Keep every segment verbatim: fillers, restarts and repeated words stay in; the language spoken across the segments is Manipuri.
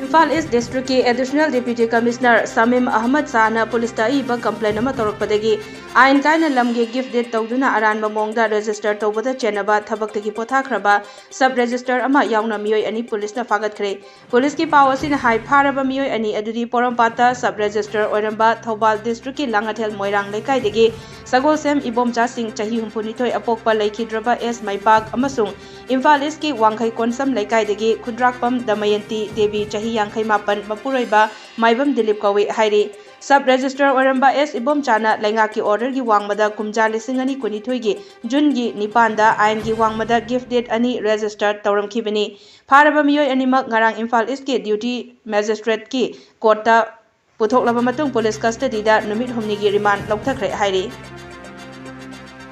ꯏꯝꯐꯥꯜ ꯏꯁ ꯗꯤꯁꯇ꯭ꯔꯤꯛꯀꯤ ꯑꯦꯗꯤꯁꯅꯦꯜ ꯗꯤꯄ꯭ꯌꯨꯇꯤ ꯀꯃꯤꯁꯅꯔ ꯁꯃꯤꯝ ꯑꯍꯃꯗ ꯁꯥꯍꯅ ꯄꯨꯂꯤꯁꯇ ꯑꯏꯕ ꯀꯝꯄ꯭ꯂꯦꯟ ꯑꯃ ꯇꯧꯔꯛꯄꯗꯒꯤ ꯑꯥꯏꯟ ꯀꯥꯏꯅ ꯂꯝꯒꯤ ꯒꯤꯐ ꯗꯤꯗ ꯇꯧꯗꯨꯅ ꯑꯔꯥꯟꯕ ꯃꯑꯣꯡꯗ ꯔꯦꯖꯤꯁꯇꯔ ꯇꯧꯕꯗ ꯆꯦꯟꯅꯕ ꯊꯕꯛꯇꯒꯤ ꯄꯣꯊꯥꯈ꯭ꯔꯕ ꯁꯕ ꯔꯦꯖꯤꯁꯇꯔ ꯑꯃ ꯌꯥꯎꯅ ꯃꯤꯑꯣꯏ ꯑꯅꯤ ꯄꯨꯂꯤꯁꯅ ꯐꯥꯒꯠꯈ꯭ꯔꯦ꯫ ꯄꯨꯂꯤꯁꯀꯤ ꯄꯥꯎ ꯑꯁꯤꯅ ꯍꯥꯏ, ꯐꯥꯔꯕ ꯃꯤꯑꯣꯏ ꯑꯅꯤ ꯑꯗꯨꯗꯤ ꯄꯣꯔꯣꯝꯄꯥꯠꯇ ꯁꯕ ꯔꯦꯖꯤꯁꯇꯔ ꯑꯣꯏꯔꯝꯕ ꯊꯧꯕꯥꯜ ꯗꯤꯁꯇ꯭ꯔꯤꯛꯀꯤ ꯂꯥꯡꯉꯊꯦꯜ ꯃꯣꯏꯔꯥꯡ ꯂꯩꯀꯥꯏꯗꯒꯤ ꯁꯒꯣꯜꯁꯦꯝ ꯏꯕꯣꯝꯆꯥꯁꯤꯡ ꯆꯍꯤ ꯍꯨꯝꯐꯨꯅꯤꯊꯣꯏ ꯑꯄꯣꯛꯄ ꯂꯩꯈꯤꯗ꯭ꯔꯕ ꯑꯦꯁ ꯃꯩꯄꯥꯛ ꯑꯃꯁꯨꯡ ꯏꯝꯐꯥꯜ ꯏꯁꯀꯤ ꯋꯥꯡꯈꯩ ꯀꯣꯟꯁꯝ ꯂꯩꯀꯥꯏꯗꯒꯤ ꯈꯨꯟꯗ꯭ꯔꯥꯛꯄꯝ ꯗꯃꯌꯟꯇꯤ ꯗꯦꯕꯤ ꯆꯍꯤ ꯌꯥꯡꯈꯩ ꯃꯥꯄꯟ ꯃꯄꯨꯔꯣꯏꯕ ꯃꯥꯏꯕꯝ ꯗꯤꯂꯤꯞ ꯀꯧꯏ ꯍꯥꯏꯔꯤ꯫ ꯁꯕ ꯔꯦꯖꯤꯁꯇꯔ ꯑꯣꯏꯔꯝꯕ ꯑꯦꯁ ꯏꯕꯣꯝꯆꯥꯅ ꯂꯩꯉꯥꯛꯀꯤ ꯑꯣꯔꯗꯔꯒꯤ ꯋꯥꯡꯃꯗ ꯀꯨꯝꯖꯥ ꯂꯤꯁꯤꯡ ꯑꯅꯤ ꯀꯨꯟꯅꯤꯊꯣꯏꯒꯤ ꯖꯨꯟꯒꯤ ꯅꯤꯄꯥꯟꯗ ꯑꯥꯏꯟꯒꯤ ꯋꯥꯡꯃꯗ ꯒꯤꯐ ꯗꯤꯗ ꯑꯅꯤ ꯔꯦꯖꯤꯁꯇꯔ ꯇꯧꯔꯝꯈꯤꯕꯅꯤ꯫ ꯐꯥꯔꯕ ꯃꯤꯑꯣꯏ ꯑꯅꯤꯃꯛ ꯉꯔꯥꯡ ꯏꯝꯐꯥꯜ ꯏꯁꯀꯤ ꯗ꯭ꯌꯨꯇꯤ ꯃꯦꯖꯤꯁꯇ꯭ꯔꯦꯠꯀꯤ ꯀꯣꯔꯠꯇ ꯄꯨꯊꯣꯛꯂꯕ ꯃꯇꯨꯡ ꯄꯨꯂꯤꯁ ꯀꯁꯇꯗꯤꯗ ꯅꯨꯃꯤꯠ ꯍꯨꯝꯅꯤꯒꯤ ꯔꯤꯃꯥꯟ ꯂꯧꯊꯈ꯭ꯔꯦ ꯍꯥꯏꯔꯤ꯫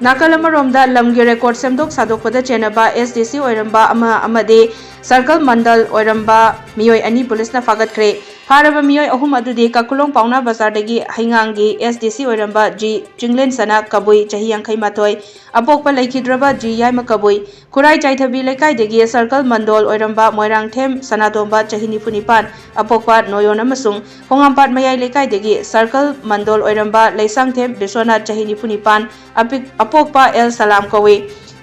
ꯅꯥꯀꯜ ꯑꯃꯔꯣꯝꯗ ꯂꯝꯒꯤ ꯔꯦꯀꯣꯔꯗ ꯁꯦꯝꯗꯣꯛ ꯁꯥꯗꯣꯛꯄꯗ ꯆꯦꯟꯅꯕ ꯑꯦꯁ ꯗꯤ ꯁꯤ ꯑꯣꯏꯔꯝꯕ ꯑꯃ ꯑꯃꯗꯤ ꯁꯔꯀꯜ ꯃꯟꯗꯜ ꯑꯣꯏꯔꯝꯕ ꯃꯤꯑꯣꯏ ꯑꯅꯤ ꯄꯨꯂꯤꯁꯅ ꯐꯥꯒꯠꯈ꯭ꯔꯦ꯫ ꯐꯥꯔꯕ ꯃꯤꯑꯣꯏ ꯑꯍꯨꯝ ꯑꯗꯨꯗꯤ ꯀꯥꯀꯨꯂꯣꯡ ꯄꯥꯎꯅꯥ ꯕꯖꯥꯔꯗꯒꯤ ꯍꯩꯉꯥꯡꯒꯤ ꯑꯦꯁ ꯗꯤ ꯁꯤ ꯑꯣꯏꯔꯝꯕ ꯖꯤ ꯆꯤꯡꯂꯦꯟꯁꯅꯥ ꯀꯕꯨꯏ, ꯆꯍꯤ ꯌꯥꯡꯈꯩ ꯃꯥꯊꯣꯏ, ꯑꯄꯣꯛꯄ ꯂꯩꯈꯤꯗ꯭ꯔꯕ ꯖꯤ ꯌꯥꯏꯃ ꯀꯕꯨꯏ, ꯈꯨꯔꯥꯏ ꯆꯥꯏꯊꯕꯤ ꯂꯩꯀꯥꯏꯗꯒꯤ ꯁꯔꯀꯜ ꯃꯟꯗꯣꯜ ꯑꯣꯏꯔꯝꯕ ꯃꯣꯏꯔꯥꯡꯊꯦꯝ ꯁꯅꯥꯇꯣꯝꯕ, ꯆꯍꯤ ꯅꯤꯐꯨ ꯅꯤꯄꯥꯟ, ꯑꯄꯣꯛꯄ ꯅꯣꯌꯣꯟ ꯑꯃꯁꯨꯡ ꯈꯣꯡꯉꯥꯝꯄꯥꯠ ꯃꯌꯥꯏ ꯂꯩꯀꯥꯏꯗꯒꯤ ꯁꯔꯀꯜ ꯃꯟꯗꯣꯜ ꯑꯣꯏꯔꯝꯕ ꯂꯩꯁꯥꯡꯊꯦꯝ ꯕꯤꯁ꯭ꯋꯥꯅꯥꯊ, ꯆꯍꯤ ꯅꯤꯐꯨ ꯅꯤꯄꯥꯟ, ꯑꯄꯤꯛ-, ꯑꯄꯣꯛꯄ ꯑꯦꯜ ꯁꯂꯥꯝ ꯀꯧꯏ꯫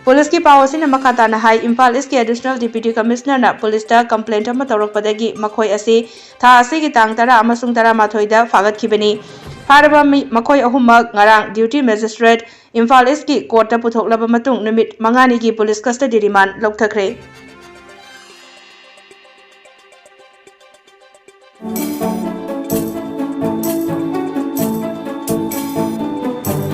ꯄꯨꯂꯤꯁꯀꯤ ꯄꯥꯎ ꯑꯁꯤꯅ ꯃꯈꯥ ꯇꯥꯅ ꯍꯥꯏ, ꯏꯝꯐꯥꯜ ꯏꯁꯀꯤ ꯑꯦꯗꯤꯁꯅꯦꯜ ꯗꯤꯄ꯭ꯌꯨꯇꯤ ꯀꯃꯤꯁꯅꯔꯅ ꯄꯨꯂꯤꯁꯇ ꯀꯝꯄ꯭ꯂꯦꯟꯠ ꯑꯃ ꯇꯧꯔꯛꯄꯗꯒꯤ ꯃꯈꯣꯏ ꯑꯁꯤ ꯊꯥ ꯑꯁꯤꯒꯤ ꯇꯥꯡ ꯇꯔꯥ ꯑꯃꯁꯨꯡ ꯇꯔꯥꯃꯥꯊꯣꯏꯗ ꯐꯥꯒꯠꯈꯤꯕꯅꯤ꯫ ꯐꯥꯔꯕ ꯃꯤ-, ꯃꯈꯣꯏ ꯑꯍꯨꯝꯃꯛ ꯉꯔꯥꯡ ꯗ꯭ꯌꯨꯇꯤ ꯃꯦꯖꯤꯁꯇ꯭ꯔꯦꯠ ꯏꯝꯐꯥꯜ ꯏꯁꯀꯤ ꯀꯣꯔꯠꯇ ꯄꯨꯊꯣꯛꯂꯕ ꯃꯇꯨꯡ ꯅꯨꯃꯤꯠ ꯃꯉꯥꯅꯤꯒꯤ ꯄꯨꯂꯤꯁ ꯀꯁꯇꯗꯤ ꯔꯤꯃꯥꯟ ꯂꯧꯊꯈ꯭ꯔꯦ꯫